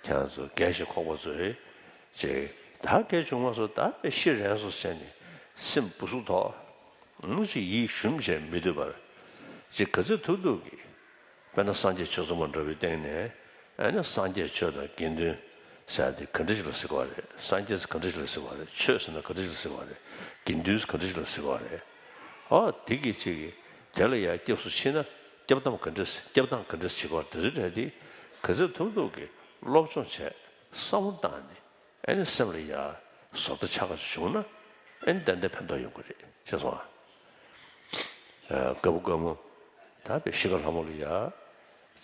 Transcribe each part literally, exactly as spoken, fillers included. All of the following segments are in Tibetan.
ཁྱེད་རང་ཚོ་རྒས་ཤིང་འཁོགས་པ་ཚོས་ཅིག་ད་རྒས་བྱུང་མ་སོང་ད་དཔེ་ཤི་རན་སོང་ཟེར་ནས་སེམས་སྦུ་སུབ་ཐོག་ཅིག་ཡིད་ཞུམ་བྱས་མི་སྡོད་པར་ཅིག་ག་ཚོད་ཐུབ་ཐུབ་ཀྱིས། དཔེར་ན་སངས་རྒྱས་ཆོས་ཚོགས་མ་འདྲ་བའི་སྟེང་ནས་ཨ་ནི་སངས་རྒྱས་ཆོས་དང་དགེ་འདུན་ཟེར་ཡ་དེ་ག་འདྲ་ཞིག་ལ་ཟེར་གྱི་ཡོད་རེད། སངས་རྒྱས་ཟེར་ག་འདྲ་ཞིག་ལ་ཟེར་གྱི་ཡོད་རེད། ཆོས་ཟེར་ན་ག་འདྲ་ཞིག་ལ་ཟེར་གྱི་ཡོད་རེད། དགེ་འདུན་ཟེར་ག་འདྲ་ཞིག་ལ་ཟེར་གྱི་ཡོད་རེད། ཨོ་དེ་གི་ཅིག་གིས་དེ་ལ་ཡང་སྐྱབས་སུ་མཆི་ན་སྐྱབས་སྟངས་ག་འདྲ་སྐྱབས་སྟངས་ག་འདྲ་བྱེད་དགོས་དེ་ཚོའི་གྲས་དེ་ག་ཚོད་ཐུབ་ཐུབ་ཀྱིས་སློབ་སྦྱོང་བྱས་བསམ་བློ་བཏང་ནས། ཨ་ནི་སེམས་ལ་ཡ་བཟོ་ལྟ་ཆགས་པ་བྱུང་ན་ཨ་ནི་ཏན་ཏན་ཕན་ཐོགས་ཡོང་གི་རེད། ཤེས་སོང་ཨ། ཨ་རྒད་པོ་རྒད་མོ་ད་དཔེ་གཤིས་ཀ་ལྷ་མོ་ལ་ཡ་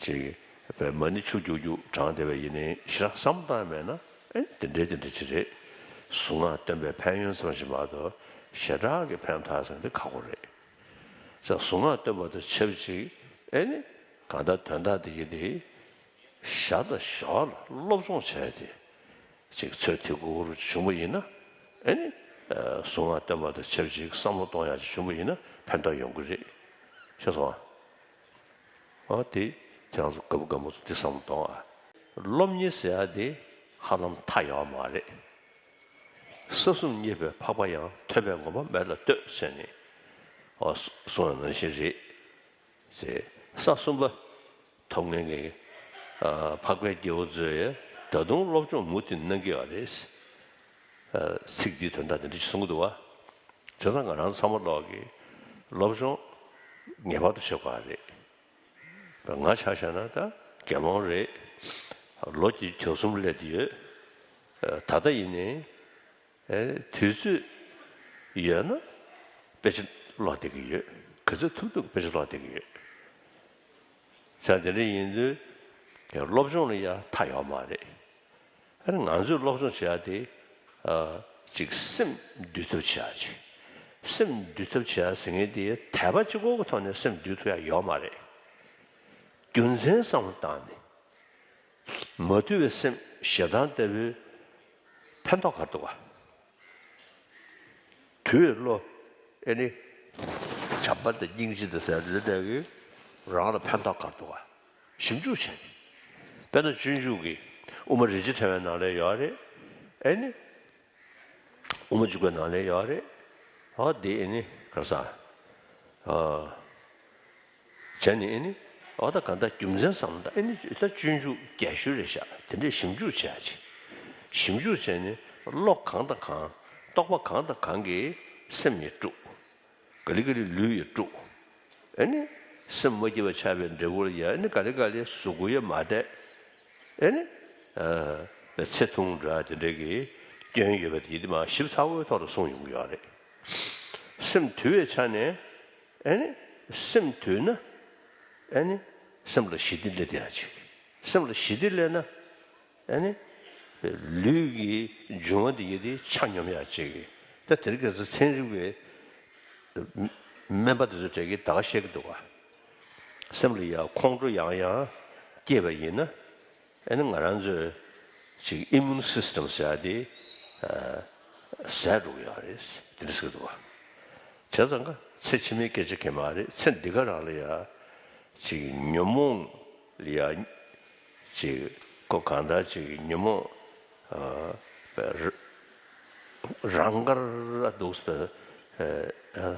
ཅིག་དཔེ་མ་ཎི་ཆུ་རྒྱུག་རྒྱུག་བགྲངས་བསྡད་པ་ཡིན་ནའི་ཞེ་དྲག་བསམ་བཏང་མེད་ན་ཨ་ནི་དེ་འདྲའི་དེ་འདྲ་ཅིག་རེད། གཟུངས་སྔགས་བཏོན་པའི་ཕན་ཡོན་ཙམ་ཞིག་མ་གཏོགས་ཞེ་དྲག་གི་ཕན་ཐོགས་ཟེར་འདི་ཁག་པོ་རེད། ས་གཟུངས་སྔགས་བཏོན་པ་དང་ཆབས་ཅིག་ཨ་ནི་གང་ལྟར་དོན་དག་དེ་ཡིན་ཏེ། ཞར་དང་ཞོར་ལ་སློབ་སྦྱོང་བྱས་ཏེ་ཅིག་ཚོད་ཐིག་གུ་གུ་རུ་བྱུང་བ་ཡིན་ན་ཨ་ནི་གཟུངས་སྔགས་བཏོན་པ་དང་ཆབས་ཅིག་བསམ་བློ་གཏོང་ཡག་ཅིག་བྱུང་བ་ཡིན་ན་ཕན་ཐོགས་ཡོང་གི་རེད། ཤེས་སོང་ཨ། འོ་དེ་ཁྱེད་རང་ཚོ་རྒད་པོ་རྒད་མོ་ཚོ་དེ་བསམ་བློ་གཏོང་ཨ། སློབ་གཉེར་ཟེར་ཡག་དེ་ཧ་ལམ་མཐའ་ཡོད་མ་རེད། ས་གསུམ་གཉིས་པའི་འཕགས་པ་ཡང་ཐོས་པས་ངོ་མ་མེད་ལ་ལྟོས་ཟེར་ནས་ཨོ་གསུངས་ཡ་ནང་བཞིན་རེད། ཅེས་ས་གསུམ་པ་ཐོབ་མཁན་གྱི་ཨ་འཕགས་པའི་སྐྱེ་བོ་ཚོས་ད་དུང་སློབ་སྦྱོང་མུ་མཐུད་གནང་གི་ཡོད་རེད། ཨ་ཚིག་འདིའི་དོན་དག་འདི་འདྲ་ཞིག་གསུང་གི་འདུག་བ། བྱས་ཙང་ང་རང་ཚང་མ་ལོག་གིས་སློབ་སྦྱོང་ངེས་པར་དུ་བྱེད་དགོས་པ་རེད། ང་ཆ་བཞག་ན་ད་དགེ་སློང་རེད། ལོ་བརྒྱད་ཅུ་གྱ་གསུམ་སླེབས་ཡོད། ཨ་ད་ལྟ་ཡིན་ནའི། ཨེ་དུས་ཚོད་ཡོད་ན་དཔེ་ཆ་ཀློག་བསྡད་ཀྱི་ཡོད། ག་ཚོད་ཐུབ་ཐུབ་དཔེ་ཆ་ཀློག་བསྡད་ཀྱི་ཡོད། ས་དེ་འདྲ་ཡིན་དུས་སློབ་སྦྱོང་ལ་ཡང་མཐའ་ཡོད་མ་རེད། ཨ་ནི་ང་ཚོས་སློབ་སྦྱོང་བྱེད་ཡ་དེ་ཨ་ཅིག་སེམས་འདུལ་ཐབས་བྱེད་ཡ་ཅིག་སེམས་འདུལ་ཐབས་བྱེད་ཡ་ཟེར་མཁན་དེ་དད་པ་གཅིག་པོ་གི་ཐོག་ནས་སེམས་འདུལ་ཐུབ་ཡ་ཡོད་མ་རེད། རྒྱུ་མཚན་བསམ་བློ་བཏང་ནས། མ་དུལ་བའི་སེམས་ཞེ་སྡང་ལྟ་བུའི་ཕན་ཐོགས་ག་རེ་འདུག་ག་དུལ་བའི་བློ་ཨེ་ནི་བྱམས་པ་དང་སྙིང་རྗེ་དང་ཟེར་དེ་འདྲ་གི་རང་ལ་ཕན་ཐོགས་ག་རེ་འདུག་ག་ཞིབ་འཇུག་བྱས་ནས། དཔེར་ན་སྤྱོད་འཇུག་གི་དབུ་མ་རིན་ཆེན་ཕྲེང་བའི་ནང་ལ་ཡོད་རེད། ཨེ་ནི། དབུ་མ་འཇུག་པའི་ནང་ལ་ཡོད་རེད། ཨ་དེ་ཨེ་ནི་ག་རེ་ཟ། ཨ་བྱས་ནས་ཨེ་ནི་ཨ་ད་གང་ལྟར་རྒྱུ་མཚན་བསམ་ད་ཨེ་ནི་ད་སྤྱོད་འཇུག་རྒྱས་ཤོས་རེད་ཤག་དེ་འདྲས་ཞིབ་འཇུག་བྱས་ཅིག་ཞིབ་འཇུག་བྱས་ནས་བློ་གང་དང་གང་རྟོག་པ་གང་དང་གང་གིས་སེམས་ཡིས་དཀྲུགས། ག་ལེ་ག་ལེ་ལུས་ཡིས་དཀྲུགས། ཨེ་ནི་སེམས་མ་སྐྱིད་པ་ཆགས་པའི་འབྲས་བུ་ལ་ཡ་ཨེ་ནི་ག་ལེ་ག་ལེ་གཟུགས་པོ་ཡིས་མ་བདེ། ཨེ་ནི། ཨ་ཚེ་ཐུང་འདྲ་དེ་འདྲ་གི་སྐྱོན་ཡོད་པ་དེ་དེ་མ་ཞིབ་ཚགས་པོའི་ཐོག་ལ་གསུངས་ཡོང་གི་ཡོད་རེད། སེམས་དུལ་བའི་ཆ་ནས་ཨེ་ནི་སེམས་དུལ་ན་ཨེ་ནི་སེམས་ལ་ཞི་བདེ་སླེབས་བསྡད་ཡ་ཅིག་སེམས་ལ་ཞི་བདེ་སླེབས་ན་ཨེ་ནི་ལུས་ཀྱི་འབྱུང་བ་དེ་ཡི་དེ་ཆ་སྙོམས་ཡ་ཅིག་ད་དེ་རིང་ཁ་སང་ཚན་རིག་པའི་སྨན་པ་དེ་ཚོ་གྲས་ཀྱིས་ད་ག་བཤད་ཀྱི་འདུག་ག་སེམས་ལ་ཡ་ཁོང་ཁྲོ་ཡང་ཡང་སྐྱེས་པ་ཡིན་ན། ཨེ་ནི་ང་རང་ཚོའི་ཅིག་ཨི་མུན་སིས་ཊམ་ཟེར་ཡ་དེ་ཨ་ཟད་འགྲོ་གི་ཡོད་རེད་དེ་འདྲ་ཟེར་གི་འདུག་བ། བྱས་ཙང་ཀ་ཚེ་ཕྱི་མའི་སྐད་ཆ་གང་ཡང་མ་རེད། ཚེ་འདི་ག་རང་ལ་ཡ་ཅིག་ཉོན་མོངས་ལ་ཡ་ཅིག་ཁོ་གང་ལྟར་ཅིག་ཉོན་མོངས་ཨ་རང་དགར་འདུག་ཟེར། ཨ་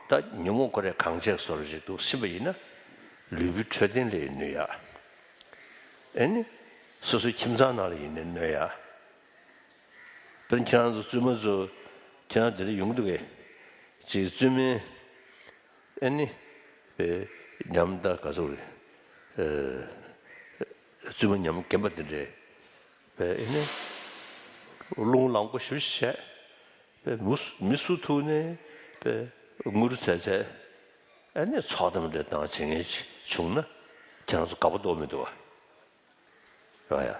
ད་ཉོན་མོངས་ཁོ་རས་གང་བྱས་བཟོ་འདྲ་ཅིག་འདུག་ཕྱིན་པ་ཡིན་ན་ལུས་པོའི་འཕྲོད་བསྟེན་ལ་ཡང་གནོད་ཡ། ཨེ་ནི་སོ་སོའི་ཁྱིམ་ཚང་ནང་ལ་ཡིན་ནའི་གནོད་ཡ། དཔེར་ན་ཁྱེད་རང་ཚོ་བཙུན་མ་ཚོ་ཁྱེད་རང་དེ་འདྲ་ཡོང་གི་འདུག་གས། ཅིག་བཙུན་མའི་ཨེ་ནི་པའི་ཉམས་ད་ག་ཚོད་རེད། ཨེ་བཙུན་མ་ཉམས་རྒན་པ་དེ་འདྲས་པའི་ཨེ་ནི་རླུང་ལངས་པོ་ཞེ་པོ་ཅིག་བྱས། པའི་མུ་མི་སུ་ཐུག་ནས་པའི་ངུ་རུ་ཚད་ཚད་ཨ་ནི་ཚོགས་གཏམ་འདྲ་བཏང་བྱེད་མཁན་ཅིག་བྱུང་ན་ཁྱེད་རང་ཚོ་དགའ་པོ་གཏོགས་མི་འདུག་བ། རེད་ཡ།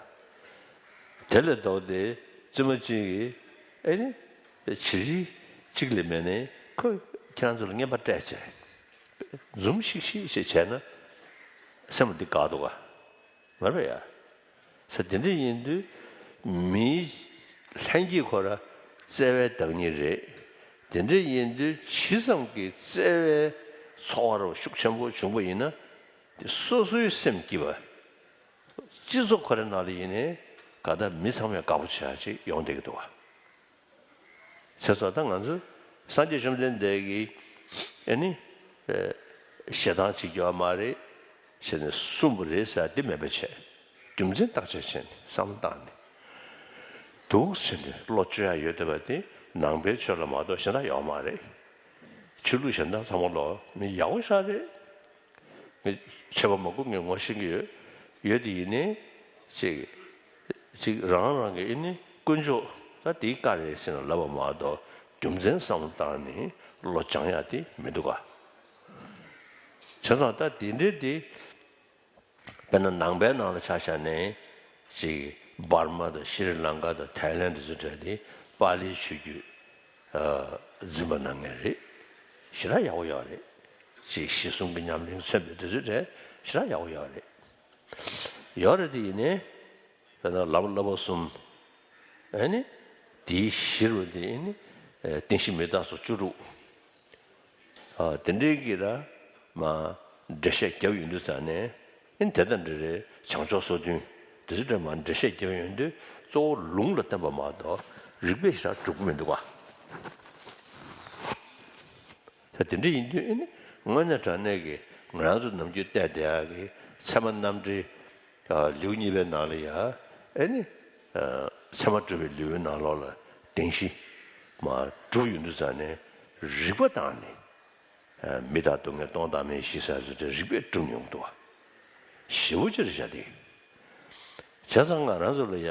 དེ་ལས་ལྡོག་སྟེ་བཙུན་མ་གཅིག་གིས་ཨ་ནི་བྱི་རིལ་གཅིག་ལས་མེད་ནས་ཁོས་ཁྱེད་རང་ཚོ་ལ་རྔན་པ་སྤྲད་བྱས་འཛུམ་ཤིག་ཤིག་ཅིག་བྱས་ན་སེམས་འདི་དགའ་འདུག་ག་མ་རེད་ཡ། ས་དེ་འདྲ་ཡིན་དུས་མིའི་ལྷན་སྐྱེས་ཁོ་ར་བརྩེ་བའི་བདག་ཉིད་རེད། དེ་འདྲ་ཡིན་དུས་ཇི་ཙམ་གྱི་བརྩེ་བའི་ཚོར་བ་རུ་ཤུགས་ཆེན་པོ་བྱུང་པ་ཡིན་ན་དེ་སོ་སོའི་སེམས་སྐྱིད་པ་ སྤྱི་ཚོགས་ཁོ་རའི་ནང་ལ་ཡིན་ནའི་ག་ད་མི་ཚང་མས་དགའ་པོ་བྱེད་ཡ་ཅིག་ཡོང་བསྡད་ཀྱི་འདུག་བ། བྱས་ཙང་ད་ང་ཚོ་སངས་རྒྱས་བཅོམ་ལྡན་འདས་ཀྱིས་ཨེ་ནི་ཨེ་ཞེ་སྡང་བྱེད་རྒྱུ་ཡོད་མ་རེད་ཟེར་ནས་གསུངས་པ་རེད་ཟེར་འདི་མེད་པ་བྱས། རྒྱུ་མཚན་བརྟག་དཔྱད་བྱས་ནས་བསམ་བློ་བཏང་ནས་འདུག་ཟེར་ནས་བློ་བཅོས་ཡ་ཡོད་བསྡད་པ་དེ་ནང་པའི་ཆོས་ལ་མ་གཏོགས་གཞན་དག་ཡོད་མ་རེད། ཆོས་ལུགས་གཞན་དག་ཚང་མ་ལོ་མི་ཡག་པོ་ཞེ་དྲག་རེད། ངས་ཆད་པ་མ་འགོར་ངས་ངོ་ཤེས་ཀྱི་ཡོད། ཡོད་དེ་ཡིན་ནའི་ཅིག་ཅིག་རང་རང་གི་ཨེ་ནི་དཀོན་མཆོག་ད་དེའི་བཀའ་རེད་ཟེར་ནས་ལབ་པ་མ་གཏོགས་རྒྱུ་མཚན་བསམ་བློ་བཏང་ནས་བློ་སྦྱང་ཡ་དེ་མི་འདུག་ག། བྱས་ཙང་ད་དེ་འདྲའི་དེ་དཔེར་ན་ནང་པའི་ནང་ལ་ཆ་བཞག་ནས་ཅིག་འབར་མ་དང་ཤྲི་ལང་ཀ་དང་ཐའི་ལན་དེ་ཚོ་གྲས་དེ་པཱ་ལིའི་ཆོས་བརྒྱུད་འཛིན་པ་གནང་མཁན་རེད། ཞེ་དྲག་ཡག་པོ་ཡོད་རེད། ཅིག་གཞི་གསུམ་གྱི་ཉམས་ལེན་མཚོན་པའི་དེ་ཚོ་གྲས་ཞེ་དྲག་ཡག་པོ་ཡོད་རེད། ཡོད་རེད་དེ་ཡིན་ནའི་དཔེར་ན་ལམ་བསླབ་པ་གསུམ་ཨེ་ནི་དེའི་གཞིར་བ་དེ་ཨེ་ནི་ཨེ་རྟེན་གཞི་མི་རྟག་སོགས་བཅུ་དྲུག་ཨ་དེ་འདྲའི་གི་ར་མ་འགྲེལ་བཤད་རྒྱབ་ཡོང་དུས་ཙང་ནས་ཨེ་ནི་དེ་དང་འདྲ་རེད། བྱང་ཕྱོགས་སོ་བདུན་དེ་ཚོ་འདྲ་མ་འགྲེལ་བཤད་རྒྱབ་ཡོང་དུས་གཙོ་བོ་ལུང་ལ་བརྟེན་པ་མ་གཏོགས་རིགས་པས་ཞེ་དྲག་གྲུབ་ཀྱི་མི་འདུག་ག། ད་དེ་འདྲ་ཡིན་དུས་ཨེ་ནི་དངོས་གནས་དྲང་གནས་ཀྱི་ང་རང་ཚོ་ནམ་རྒྱུན་བལྟས་བསྡད་ཡག་གི་ཚད་མ་རྣམ་འགྲེལ་ལེའུ་གཉིས་པའི་ནང་ལ་ཡ་ཨེ་ནི་ཚད་མ་གྲུབ་པའི་ལེའུའི་ནང་ལོགས་ལ་བདེན་བཞི་མ་གྲུབ་ཡོང་དུས་ཙང་ནས་རིགས་པ་བཏང་ནས་མི་རྟག་སྡུག་བསྔལ་སྟོང་བདག་མེད་བཞི་ཟེར་ཚུལ་དེ་རིགས་པས་གྲུབ་མྱོང་འདུག་བ། ཞེ་པོ་ཅིག་རེད་བཞག་དེ། བྱས་ཙང་ང་རང་ཚོ་ལ་ཡ་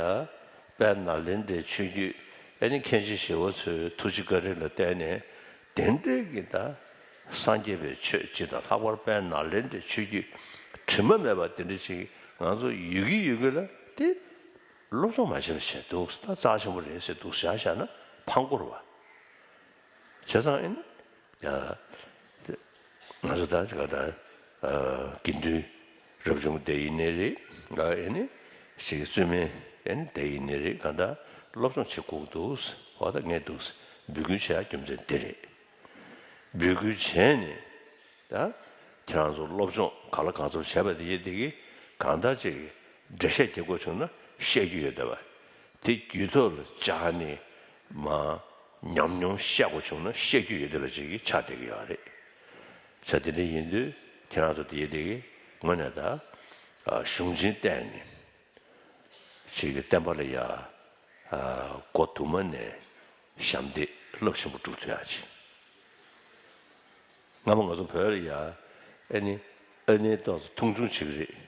དཔལ་ནཱ་ལེནྡྲའི་ཆོས་བརྒྱུད་ཨེ་ནི་མཁན་ཆེན་ཞི་བ་འཚོའི་ཐུགས་རྗེ་བཀའ་དྲིན་ལ་བརྟེན་ནས་དེ་འདྲའི་གི་ད་སངས་རྒྱས་པའི་ཆོས་སྤྱི་དང་ལྷག་པར་དཔལ་ནཱ་ལེནྡྲའི་ཆོས་བརྒྱུད་དྲི་མ་མེད་པ་དེ་འདྲ་ཅིག་ང་ཚོ་ཡོད་ཀྱི་ཡོད་ཀྱི་ལ་དེ་སློབ་སྦྱོང་མ་བྱས་པ་བྱས་འདུག་ད་རྩ་ཆེན་པོ་རེད་ཟེར་འདུག་བཞག་བཞག་ན་ཕངས་སྐོར་བ། བྱས་ཙང་ཨེ་ནི། ཡ། ང་ཚོ་ད་ཅི་ག་ད། དགེ་འདུན་རབ་བྱུང་དེ་ཡིན་ནའི་རེད། ཨེ་ནི། ཞིག་བཙུན་མའི་ཨེ་ནི་དེ་ཡིན་ནའི་རེད། གང་ལྟར་སློབ་སྦྱོང་བྱེད་དགོས་འདུག་འོ་ད་ངས་འདུག་འབོད་སྐུལ་བྱེད་ཡ་རྒྱུ་མཚན་དེ་རེད། འབོད་སྐུལ་བྱས་ནས། ད། ཁྱེད་རང་ཚོ་སློབ་སྦྱོང་ག་ལ་གང་འཚམ་བྱས་པ་དེ་ཡིན་དེ་གི་གང་ལྟར་ཅིག་འགྲེལ་བཤད་རྒྱག་དགོས་བྱུང་ན་བཤད་རྒྱུ་ཡོད་བསྡད་པ། དེ་རྒྱུད་ཐོག་ལ་སྦྱར་ནས་མ་ཉམས་མྱོང་བཤད་དགོས་བྱུང་ན་བཤད་རྒྱུ་ཡོད་བསྡད་པ་ཅིག་གི་ཆགས་བསྡད་ཀྱི་ཡོད་རེད། བྱས་དེ་འདྲ་ཡིན་དུས་ཁྱེད་རང་ཚོ་དེ་ཡིན་དེ་གི་དངོས་གནས་ད་གཞུང་ཆེན་བསྟན་ནས་ཅིག་གི་བསྟན་པ་ལ་ཡ་མགོ་དུ་མ་ནས་ཞབས་འདེགས་རླབས་ཆེན་པོ་སྒྲུབ་ཐུབ་ཡ་ཅིག་སྔ་མོ་ང་ཚོ་བོད་ལ་ཡ་ཨ་ནི་ཨ་ནེ་ཏོག་ཙམ་མཐོང་ཆུང་བྱེད་ཀྱི་རེད།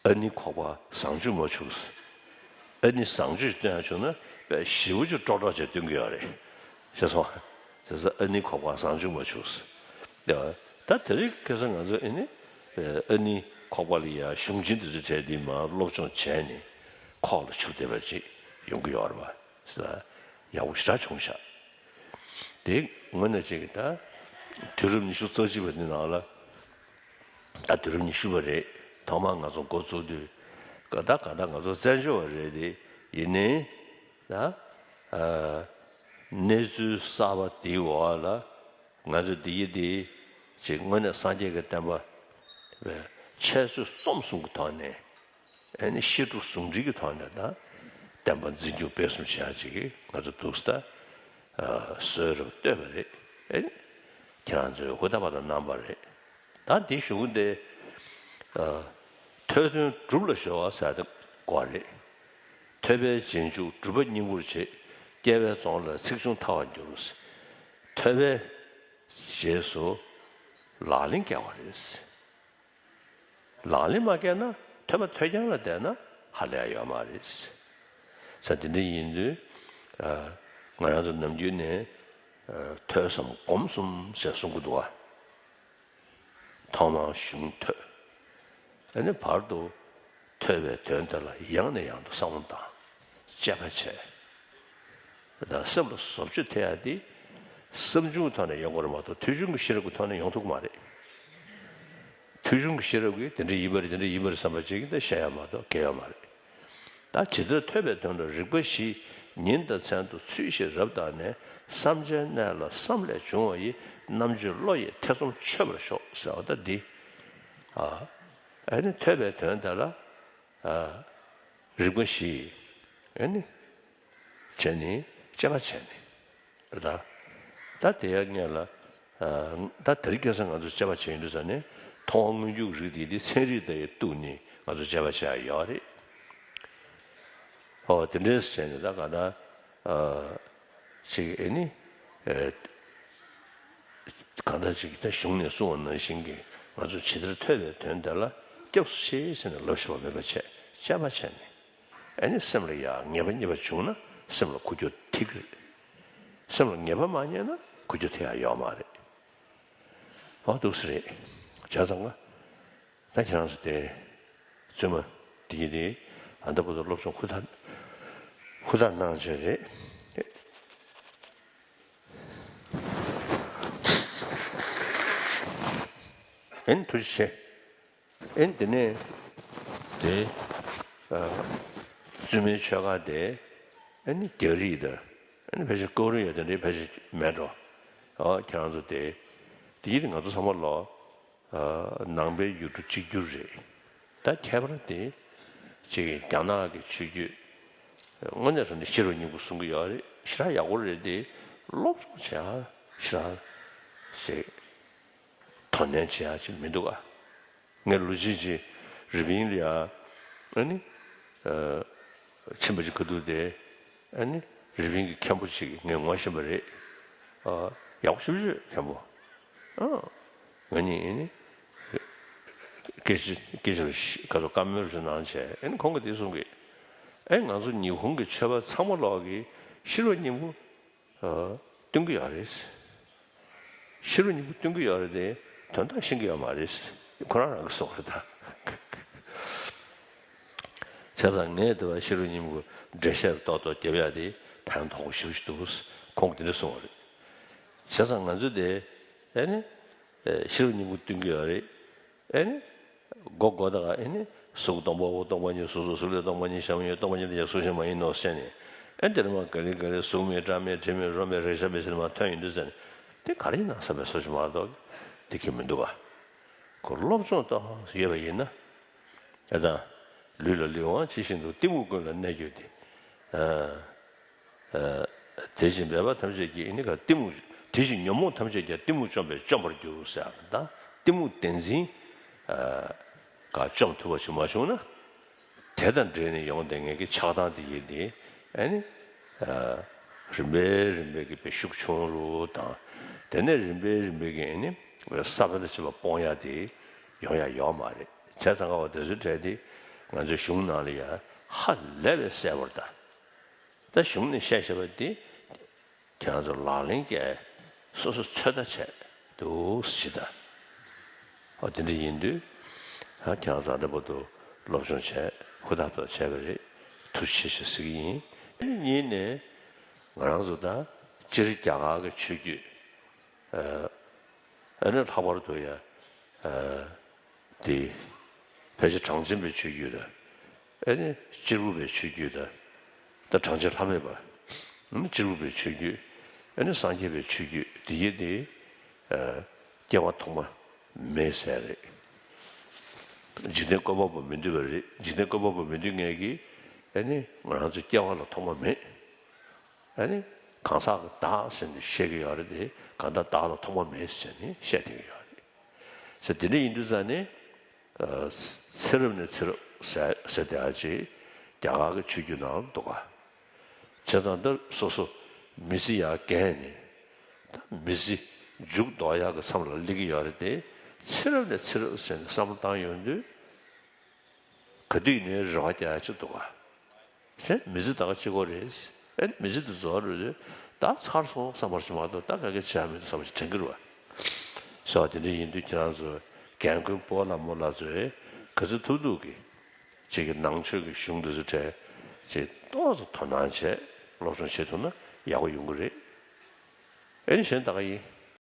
ཨ་ནི་ཁོག་པ་བཟང་སྤྱོད་མ་བྱུང་ཟེར། ཨ་ནི་བཟང་སྤྱོད་སྟོན་ཡ་བྱུང་ན་དཔེ་ཞེ་པོ་ཅིག་ཀྲོག་ཀྲོག་བྱས་སྟོན་གྱི་ཡོད་རེད། ཤེས་སོང་། ཟེར་ཟེར་ཨ་ནི་ཁོག་པ་བཟང་སྤྱོད་མ་བྱུང་ཟེར། ད་དེ་རིང་ཁ་སང་ང་ཚོ་ཨ་ནི་ཨ་ནི་ཁོག་པ་ལ་ཡ་གཞུང་ཆེན་འདི་ཚོ་བྲལ་ཏེ་མར་སློབ་སྦྱོང་བྱས་ནས་ཁོག་ལ་ཆུ་བསྡད་པ་ཅིག་ཡོང་གི་ཡོད་རེད་པ། ཟེར་ཡག་པོ་ཞེ་དྲག་བྱུང་ཤག་དེ་དངོས་གནས་ཅིག་གི་ད་དུས་རབས་ཉི་ཤུ་རྩ་གཅིག་པ་འདི་ནང་ལ་ད་དུས་རབས་ཉི་ཤུ་པ་རེད། ཐོག་མར་ང་ཚོ་འགོ་བཙུགས་དུས་ག་ད་ག་ད་ང་ཚོ་བཙན་བྱོལ་བ་རེད་དེ་ཡིན་ནའི་ད་ཨ་གནས་ཚུལ་གསར་པ་དེའི་འོག་ལ་ང་ཚོ་འདི་ཡི་འདི་ཅིག་དངོས་གནས་སངས་རྒྱས་ཀྱི་བསྟན་པ་འཆད་རྩོད་རྩོམ་གསུམ་གྱི་ཐོག་ནས། ཨེ་ནི་བཤད་སྒྲུབ་ཟུང་འབྲེལ་གྱི་ཐོག་ནས་ད་བསྟན་པ་འཛིན་སྐྱོང་སྤེལ་གསུམ་བྱེད་ཡ་ཅིག་གི་ང་ཚོ་འདུག་སེ་ད་གསོལ་རས་བཏོད་པ་རེད། ཨེ་ནི་ཁྱེད་རང་ཚོས་ཧུར་ཐག་པ་དང་གནང་བ་རེད། ད་འདི་ཞུ་གི་འདི་ཐོས་དོན་སྒྲུབ་ལ་གཞོལ་བ་ཟེར་ཡ་དེ་གོ་རེད། ཐོས་པའི་རྗེས་འཇུག་སྒྲུབ་པ་སྙིང་པོར་བྱེད། སྐྱེ་བའི་རྫོང་ལ་ཚེགས་ཆུང་ཐར་བར་འགྱུར། ཐོས་པའི་རྗེས་སུ་ལག་ལེན་བཀལ་བ་རེད། ལག་ལེན་མ་བཀལ་ན་ཐོས་པ་ཐོས་རྐྱང་ལ་བསྡད་ན་ཧ་ལས་ཡ་ཡོད་མ་རེད། ས་དེ་འདྲ་ཡིན་དུས་ང་རང་ཚོ་ནམ་རྒྱུན་ནས་ཐོས་བསམ་སྒོམ་གསུམ་ཞེས་གསུང་གི་འདུག་བ། ཐོག་མར་གཞུང་ཐོས། ཨ་ནི་བར་དུ་ཐོས་པའི་དོན་དེ་ལ་ཡང་ནས་ཡང་དུ་བསམ་བློ་བཏང་། དཔྱད་པ་བྱས། ད་སེམས་ལ་བཟོ་བཅོས་ཐེབས་ཡ་དེ་བསམ་བྱུང་གི་ཐོག་ནས་ཡོང་དགོས་རེད་མ་གཏོགས་ཐོས་བྱུང་གི་ཤེས་རབ་ཀྱི་ཐོག་ནས་ཡོང་ཐུབ་ཀྱི་མ་རེད། ཐོས་བྱུང་གི་ཤེས་རབ་ཀྱིས་དེ་འདྲ་ཡིན་པ་རེད་དེ་འདྲ་ཡིན་པ་རེད་བསམ་པ་ཅིག་གིས་ད་བཤད་ཡ་མ་གཏོགས་གལ་ཡོད་མ་རེད། ད་ཇི་ལྟར་ཐོས་པའི་དོན་ལ་རིགས་པ་བཞི། ཉིན་དང་མཚན་དུ་ཚུལ་བཞིན་རབ་བརྟགས་ནས། བསམ་བྱའི་གནས་ལ་བསམ་ལས་བྱུང་བ་ཡི། རྣམ་དཔྱོད་བློ་ཡིས་ཐེ་ཚོམ་ཆོད་པར་ཤོག་ཟེར་བ་ད་འདི། ཨ་ཨ་ནི་ཐོས་པའི་དོན་དེ་ལ། ཨ། རིམ་པ་བཞི། ཨ་ནི། བྱས་ནས་དཔྱད་པ་བྱས་ནས། ད། ད་དེ་ཡང་ངས་ལ། ཨ། ད་དེ་རིང་ཁ་སང་ང་ཚོ་དཔྱད་པ་བྱས་ཡོང་དུས་ཙ་ནས་མཐོང་བ་དངོས་འབྱུང་གི་རིགས་དེ་དེ་ཚན་རིག་དང་ཡང་གཏུགས་ནས་ང་ཚོ་དཔྱད་པ་བྱས་ཡ་ཡོད་རེད། ཨོ་དེ་འདྲས་བྱས་ནས་ད་ག་ད། ཨ། ཅིག་ཨེ་ནི། ཨེ། གང་ལྟར་ཅིག་ད་གཞུང་ནས་གསུངས་པ་ནང་བཞིན་གྱི་ང་ཚོ་ཇི་ལྟར་ཐོས་པའི་དོན་དེ་ལ་སྐྱབས་སུ་མཆི་ཟེར་ནས་ལབ་ཤེས་པ་མེད་པ་བྱས་དཔྱད་པ་བྱས་ནས། ཨེ་ནི་སེམས་ལ་ཡང་ངེས་པ་རྙེད་པ་བྱུང་ན་སེམས་ལ་འགུལ་སྐྱོད་ཐེབས་ཀྱི་རེད། སེམས་ལ་ངེས་པ་མ་རྙེད་ན་འགུལ་སྐྱོད་ཐེབས་ཡ་ཡོད་མ་རེད། ཨོ་འདུག་སེ་རེད། བྱས་ཙང་ང་། ད་ཁྱེད་རང་ཚོ་དེ། བཙུན་མ་དེ་གྱིས་དེ། ཨ་ད་བར་དུ་སློབ་སྦྱོང་ཧུར་ཐག་ཧུར་ཐག་གནང་བྱས་རེད། ཨེན་ཐུགས་རྗེ་ཆེ། ཨེན་དེ་ནས་དེ། ཨ། བཙུན་མའི་ཆོས་ཁ་དེ། ཨེ་ནི་རྒྱ་རིགས་དང་། ཨེ་ནི་ཕལ་ཆེར་ཀོ་རི་ཡ་དེ་འདྲའི་ཕལ་ཆེར་མེད་འགྲོ། ཨོ་ཁྱེད་རང་ཚོ་དེ། དེ་གྱིས་དེ་ང་ཚོ་ཚང་མ་ལོ། ཨ། ནང་པའི་ཡུལ་གྲུ་གཅིག་གྱུར་རེད། ད་ཁྱད་པར་དེ། ཅིག་རྒྱ་ནག་གི་ཆོས་བརྒྱུད། དངོས་གནས་དྲང་གནས་ཤེས་རབ་སྙིང་པོ་གསུང་གི་ཡོད་རེད། ཞེ་དྲག་ཡག་པོ་རེད་དེ། སློབ་སྦྱོང་བྱེད་ཡ་ཞེ་དྲག་ཞིག་དོ་ནན་བྱེད་ཡ་ཅིག་མི་འདུག་ཨ། ངས་ལོ་གཅིག་ཅིག་རི་པིན་ལ་ཡ། ཨ་ནི། ཨ། ཕྱིན་པ་ཅིག་ག་འདུག་དེ། ཨ་ནི། རི་པིན་གྱི་མཁན་པོ་ཅིག་ངས་ངོ་ཤེས་པ་རེད། ཨ། ཡག་པོ་ཞེ་པོ་ཅིག་མཁན་པོ། ཨ། ང་གཉིས་ཨེ་ནི། སྐད་ཆ་སྐད་ཆ་ལ་ག་ཚོད་བཀའ་མོལ་རེ་གནང་བྱས། ཨེ་ནི་ཁོང་གིས་དེ་གསུང་གི། ཨེ་ང་ཚོ་ཉི་ཧོང་གི་ཆོས་པ་ཚང་མ་ལོག་གི་ཤེས་རབ་སྙིང་པོ། ཨ། སྟོན་གི་ཡོད་རེད། ཤེས་རབ་སྙིང་པོ་སྟོན་གི་ཡོད་རེད་དེ། དོན་དག་ཤེས་ཀྱི་ཡོད་མ་རེད། ཁོ་རང་རང་གིས་གསུངས་རེད་ད། བྱས་ཙང་ངས་དེ་བ་ཤེས་རབ་སྙིང་པོ་འགྲེལ་བཤད་ཏོག་ཏོག་རྒྱབ་ཡ་དེ་ཕན་ཐོགས་པོ་ཞེ་པོ་ཞིག་འདུག། ཁོང་གིས་དེ་འདྲ་གསུངས་པ་རེད། བྱས་ཙང་ང་ཚོ་དེ། ཨེ་ནི། ཨེ། ཤེས་རབ་སྙིང་པོ་སྟོན་གྱི་ཡོད་རེད། ཨེ་ནི། མགོ་མགོ་དག་ཨེ་ནི། གཟུགས་སྟོང་པའོ། སྟོང་པ་ཉིད་གཟུགས་སོ། གཟུགས་ལས་སྟོང་པ་ཉིད་གཞན་མ་ཡོད། སྟོང་པ་ཉིད་དེ་ཡང་གཟུགས་གཞན་མ་ཡིན་ནོ་ཟེར་ནས། ཨེ་འདིར་མ་ག་ལེ་ག་ལེ་གཟུགས་མེད། སྒྲ་མེད། དྲི་མེད། རོ་མེད། རེག་བྱ་མེད་ཟེར་མ་ཐོན་ཡོང་དུས་ཟེར་ནས། དེ་ག་རེ་ཡིན་ན་བསམ་པའི་བཟོ་ཞིག་མ་གཏོགས་དེ་གི་མི་འདུག་ག། ཁོ་སློབ་སྦྱོང་ཏོག་ཙམ་ཡོད་པ་ཡིན་ན། ཨེ་ད། ལུས་ལ་ལུས་དབང་ཇི་བཞིན་དུ། གཏི་མུག་ཀུན་ལ་གནས་གྱུར་ཏེ། ཨ། ཨ། དེ་བཞིན་འབད་པ་ཐམས་ཅད་ཀྱིས། ཨེ་ནི་ག་གཏི་མུག་དེ་བཞིན་ཉོན་མོངས་ཐམས་ཅད་ཀྱང་གཏི་མུག་བཅོམ་པས་བཅོམ་པར་འགྱུར་ཟེར་ཡ་ད། གཏི་མུག་བདེན་འཛིན། ཨ། ག་བཅོམ་ཐུབ་པ་ཞིག་མ་བྱུང་ན། དེ་དང་འབྲེལ་ནས་ཡོང་བསྡད་མཁན་གྱི་ཆགས་སྡང་དེ་ཡིན་ཏེ། ཨེ་ནི། ཨ། རིམ་པས་རིམ་པས་ཀྱི་དཔེ་ཤུགས་ཆུང་རུ་དང་། དེ་ནས་རིམ་པས་རིམ་པས་ཀྱི་ཨེ་ནི། ས་བོན་དང་བཅས་པ་སྤོང་ཡ་དེ་ཡོང་ཡ་ཡོད་མ་རེད། བྱས་ཙང་ག་བ་དེ་ཚོའི་གྲས་དེ་ང་ཚོའི་གཞུང་ནང་ལ་ཡ་ཧ་ལས་པའི་གསལ་པོར་ད། ད་གཞུང་ནས་བཤད་བཞག་པ་འདི་ཁྱེད་རང་ཚོ་ལག་ལེན་བཀལ། སོ་སོ་ཚོད་ལྟ་བྱས་འདུག་ཟེར་ད། ཨོ་དེ་འདྲ་ཡིན་དུས། ཨ་ཁྱེད་རང་ཚོ་ཨ་འདྲ་པོ་འདུག་སློབ་སྦྱོང་བྱས་ཧུར་ཐག་ཐོག་བྱས་པ་རེད། ཐུགས་རྗེ་ཆེ་ཞེས་ཟེར་གྱི་ཡིན། ཨ་ནི་གཉིས་ནས་ང་རང་ཚོ་ད་སྤྱིར་རྒྱ་གར་གྱི་ཆོས་བརྒྱུད། ཨ་ནི་ལྷག་པར་དུ་ཡ། ཨ། དེ། ཕལ་ཆེར་གྲངས་ཅན་པའི་ཆོས་བརྒྱུད་དང་། ཨ་ནི་གཅེར་བུ་པའི་ཆོས་བརྒྱུད་དང་། ད་གྲངས་ཅན་ལྷ་མེད་པ། ཨ་ནི་གཅེར་བུ་པའི་ཆོས་བརྒྱུད། ཨ་ནི་སངས་རྒྱས་པའི་ཆོས་བརྒྱུད་དེ་ཡི་དེ། ཨ། སྐྱེ་བ་ཐོག་མ་མེད་ཟེར་རེད། འཇིག་རྟེན་བཀོད་པ་པོ་མི་འདུས་པ་རེད། འཇིག་རྟེན་བཀོད་པ་པོ་མི་འདུས་མཁན་གྱིས། ཨ་ནི་ང་རང་ཚོ་སྐྱེ་བ་ལ་ཐོག་མ་མེད། ཨ་ནི་གང་ཟག་གི་བདག་ཟེར་ནས་བཤད་ཀྱི་ཡོད་རེད་དེ། གང་ལྟར་བདག་ལ་ཐོག་མ་མེད་ཟེར་ནས་བཤད་བསྡད་ཀྱི་ཡོད་རེད། ཟེར་དེ་འདྲ་ཡིན་དུས་ཙང་ནས། ཨ། ཚེ་རབས་ནས་ཚེ་རབས་ཟེར་ཟེར་བསྡད་ཡ་ཅིག་རྒྱ་གར་གྱི་ཆོས་བརྒྱུད་ནང་འདུག་ག། བྱས་ཙང་འདིར་སོ་སོ་མི་ཚེ་ཡར་རྒས་ནས། ད་མི་ཚེ་མཇུག་ལྡོག་ཡག་གི་མཚམས་ལ་སླེབས་ཀྱི་ཡོད་རེད་དེ། ཚེ་རབས་ནས་ཚེ་རབས་ཟེར་ནས་བསམ་བློ་བཏང་ཡོང་དུས། ག་དུས་ཡིན་ནའི་རེ་བ་རྒྱག་ཡ་ཅིག་འདུག་ག། ཟེར་མི་ཚེ་ད་ག་གཅིག་པོ་རེད། ཨེ་མི་ཚེ་འདི་རྫོགས་རེད་དུས་ད་ཚར་སོང་བསམ་པ་ཞིག་མ་གཏོགས་ད་ག་གེ་བྱ་མི་འདུག་བསམ་པ་ཞིག་དྲན་གྱི་རེད་བ། སོ་དེ་འདྲ་ཡིན་དུས་ཁྱེད་རང་ཚོ་རྒན་རྒོན་སྤོ་བོ་ལྷ་མོ་ལ་ཚོས་ག་ཚོད་ཐུབ་ཐུབ་ཀྱིས་ཅིག་གི་ནང་ཆོས་ཀྱི་གཞུང་འདི་ཚོ་གྲས་ཅིག་ཏོག་ཙམ་དོ་སྣང་བྱས་སློབ་སྦྱོང་བྱེད་ཐུབ་ན་ཡག་པོ་ཡོང་གི་རེད། ཨེ་ནི་གཞན་ད་ག་ཡིན།